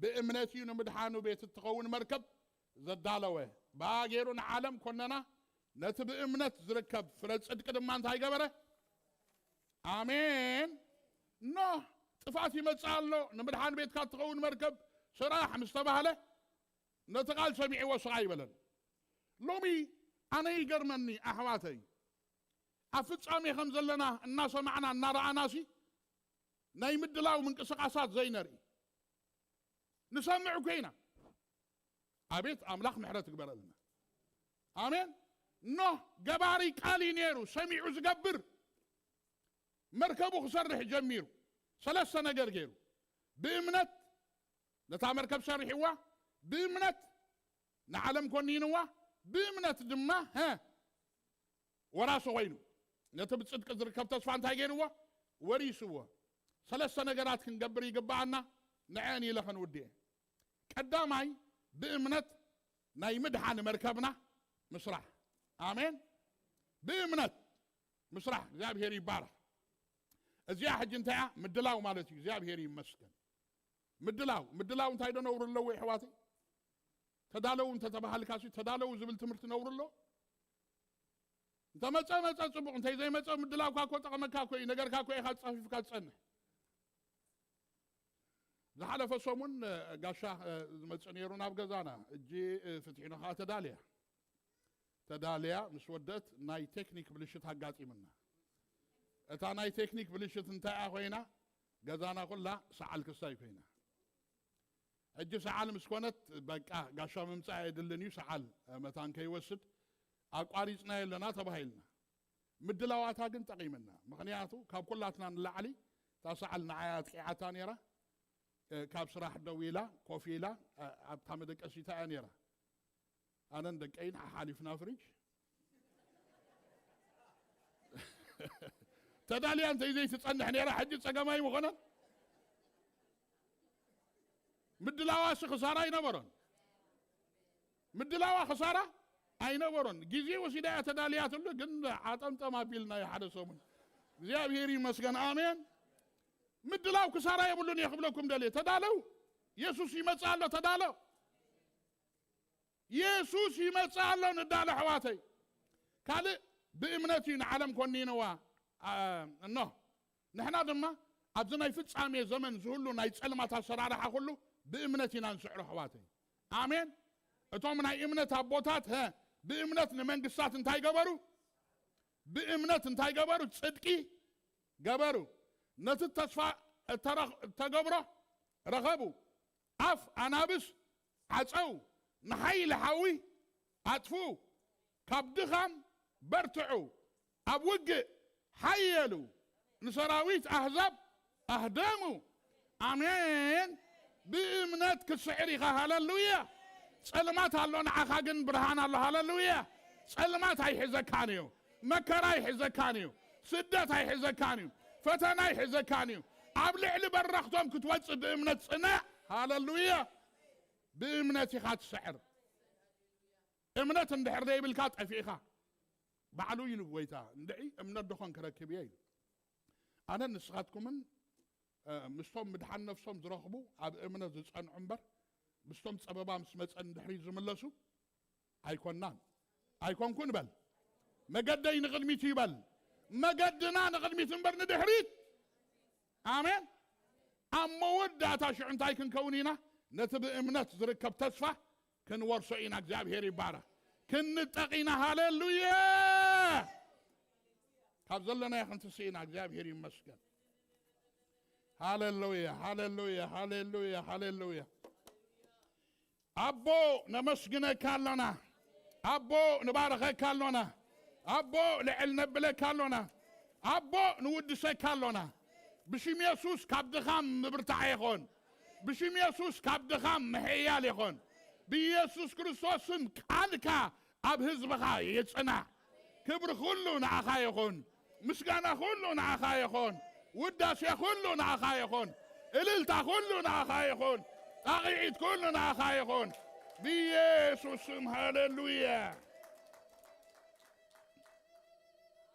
ብእምነት እዩ ንምድሓኑ ቤት እትኸውን መርከብ ዘዳለወ። ብኣ ገይሩ ንዓለም ኮነና፣ ነቲ ብእምነት ዝርከብ ፍረ ጽድቂ ድማ እንታይ ገበረ? ኣሜን። ኖህ ጥፋት ይመጽእ ኣሎ፣ ንምድሓን ቤትካ እትኸውን መርከብ ስራሕ ምስ ተባህለ፣ ነቲ ቃል ሰሚዕዎ ስቕ ኣይበለን። ሎሚ ኣነ ይገርመኒ ኣሕዋተይ፣ ኣብ ፍጻሜ ከም ዘለና እናሰማዕና እናረኣናሲ ናይ ምድላው ምንቅስቓሳት ዘይነርኢ ንሰምዕ እኮ ኢና። ኣቤት ኣምላኽ ምሕረት ይግበረልና። ኣሜን። ኖህ ገባሪ ቃል እዩ ነይሩ፣ ሰሚዑ ዝገብር። መርከቡ ክሰርሕ ጀሚሩ፣ ሰለስተ ነገር ገይሩ። ብእምነት ነታ መርከብ ሰሪሕዋ፣ ብእምነት ንዓለም ኮኒንዋ፣ ብእምነት ድማ፣ ሀ፣ ወራሲ ኮይኑ። ነቲ ብጽድቂ ዝርከብ ተስፋ እንታይ ገይርዎ? ወሪስዎ። ሰለስተ ነገራት ክንገብር ይግብኣና፣ ንዐን ኢለ ከንውድኤ። ቀዳማይ፣ ብእምነት ናይ ምድሓን መርከብና ምስራሕ። ኣሜን። ብእምነት ምስራሕ። እግዚኣብሔር ይባረኽ። እዚኣ ሕጂ እንታይ እያ? ምድላው ማለት እዩ። እግዚኣብሔር ይመስገን። ምድላው፣ ምድላው እንታይ ዶ ነውሪ ኣለዎ የሕዋተይ? ተዳለው እንተተባሃልካሲ፣ ተዳለው ዝብል ትምህርቲ ነውሪ ኣሎ? እንተመጸ መጸ ጽቡቕ፣ እንተይ ዘይመጸ ምድላውካ እኮ ጠቕመካ እኮ እዩ፣ ነገርካ እኮ ኢኻ ጻፊፍካ ትጸንሕ። ዝሓለፈ ሰሙን፣ እ፣ ጋሻ፣ እ፣ ዝመጽእ ነይሩ ናብ ገዛና። እጂ፣ እ፣ ፍትሒኖ ኸኣ ተዳልያ። ተዳልያ ምስ ወደት ናይ ቴክኒክ ብልሽት ኣጋጢምና። እታ ናይ ቴክኒክ ብልሽት እንታይ እያ ኮይና? ገዛና ኩላ ሰዓል ክስታይ ኮይና። ሕጂ ሰዓል ምስ ኮነት፣ በቃ ጋሻ ምምጻእ የድልን እዩ፣ ሰዓል መታን ከይወስድ ኣቋሪጽናዮ ኣለና ተባሂልና። ምድላዋታ ግን ጠቒምና። ምኽንያቱ ካብ ኩላትና ንላዕሊ እታ ሰዓል ንዓይ ኣጥቂዓታ ነይራ። እ፣ ካብ ስራሕ ደው ኢላ፣ ኮፍ ኢላ፣ እ፣ ኣብታ መደቀሲታ እያ ነይራ። ኣነን ደቀይን ሓሓሊፍና ፍሪጅ። ተዳልያ እንተይ ዘይትጸንሕ ነይራ፣ ሕጂ ጸገማይ ምኾነን። ምድላዋሲ ክሳራ ኣይነበሮን። ምድላዋ ክሳራ ኣይነበሮን። ግዜ ወሲዳ እያ ተዳልያትሉ፣ ግን ዓጠምጠም ኣቢልናዮ ሓደ ሰሙን። እግዚኣብሔር ይመስገን። ኣሜን። ምድላው ክሳራ የብሉን እየ ክብለኩም ደልየ። ተዳለው። የሱስ ይመጽእ ኣሎ። ተዳለው። የሱስ ይመጽእ ኣሎ። ንዳሎ ኣሕዋተይ። ካልእ ብእምነት እዩ ንዓለም ኮኒንዋ። አ፣ እኖ ንሕና ድማ ኣብዚ ናይ ፍጻሜ ዘመን ዝህሉ ናይ ጸልማት ኣሰራርሓ ኩሉ ብእምነት ኢና ንስዕሮ ኣሕዋተይ። ኣሜን። እቶም ናይ እምነት ኣቦታት፣ ሀ፣ ብእምነት ንመንግስታት እንታይ ገበሩ? ብእምነት እንታይ ገበሩ? ጽድቂ ገበሩ። ነቲ ተስፋ እተረኽ-፣ እተገብሮ ረኸቡ። ኣፍ ኣናብስ ዓጸው፣ ንሓይሊ ሓዊ ኣጥፍኡ፣ ካብ ድኻም በርትዑ፣ ኣብ ውግእ ሓየሉ፣ ንሰራዊት ኣህዛብ ኣህደሙ። ኣሜን። ብእምነት ክትስዕር ኢኻ። ሃለሉያ። ጸልማት ኣሎ፣ ንዓኻ ግን ብርሃን ኣሎ። ሃለሉያ። ጸልማት ኣይሕዘካን እዩ። መከራ ኣይሕዘካን እዩ። ስደት ኣይሕዘካን እዩ። ፈተና ኣይሕዘካን እዩ። ኣብ ልዕሊ በረኽቶም ክትወጽእ ብእምነት ጽናዕ። ሃሌሉያ። ብእምነት ኢኻ ትስዕር። እምነት እንድሕር ዘይብልካ ጠፊእኻ። ባዕሉ ኢሉ ጎይታ፣ እንድዒ እምነት ደኾን ክረክብ እየ ኢሉ። ኣነን ንስኻትኩምን፣ እ፣ ምስቶም ምድሓን ነፍሶም ዝረኽቡ ኣብ እምነት ዝጸንዑ እምበር፣ ምስቶም ጸበባ ምስ መጸ ንድሕሪት ዝምለሱ ኣይኮንናን። ኣይኮንኩን በል። መገደይ ንቕድሚት እዩ በል። መገድና ንቕድሚት እምበር ንድሕሪት። ኣሜን። ኣብ መወዳእታ ሽዑ እንታይ ክንከውን ኢና? ነቲ ብእምነት ዝርከብ ተስፋ ክንወርሶ ኢና። እግዚኣብሔር ይባረኽ። ክንጠቕ ኢና። ሃሌሉያ። ካብ ዘለናዮ ክንትስእ ኢና። እግዚኣብሔር ይመስገን። ሃሌሉያ፣ ሃሌሉያ፣ ሃሌሉያ፣ ሃሌሉያ። ኣቦ፣ ነመስግነካ ኣሎና። ኣቦ፣ ንባረኸካ ኣሎና። ኣቦ፣ ልዕል ነብለካ ኣሎና። ኣቦ፣ ንውድሰካ ኣሎና። ብሽም የሱስ ካብ ድኻም ምብርታዕ ይኾን። ብሽም የሱስ ካብ ድኻም ምሕያል ይኾን። ብኢየሱስ ክርስቶስ ስም ቃልካ ኣብ ህዝብኻ ይጽናዕ። ክብሪ ኩሉ ንዓኻ ይኹን። ምስጋና ኩሉ ንዓኻ ይኹን። ውዳሴ ኩሉ ንዓኻ ይኹን። እልልታ ኩሉ ንዓኻ ይኹን። ጣቕዒት ኩሉ ንዓኻ ይኹን። ብኢየሱስ ስም፣ ሃሌሉያ።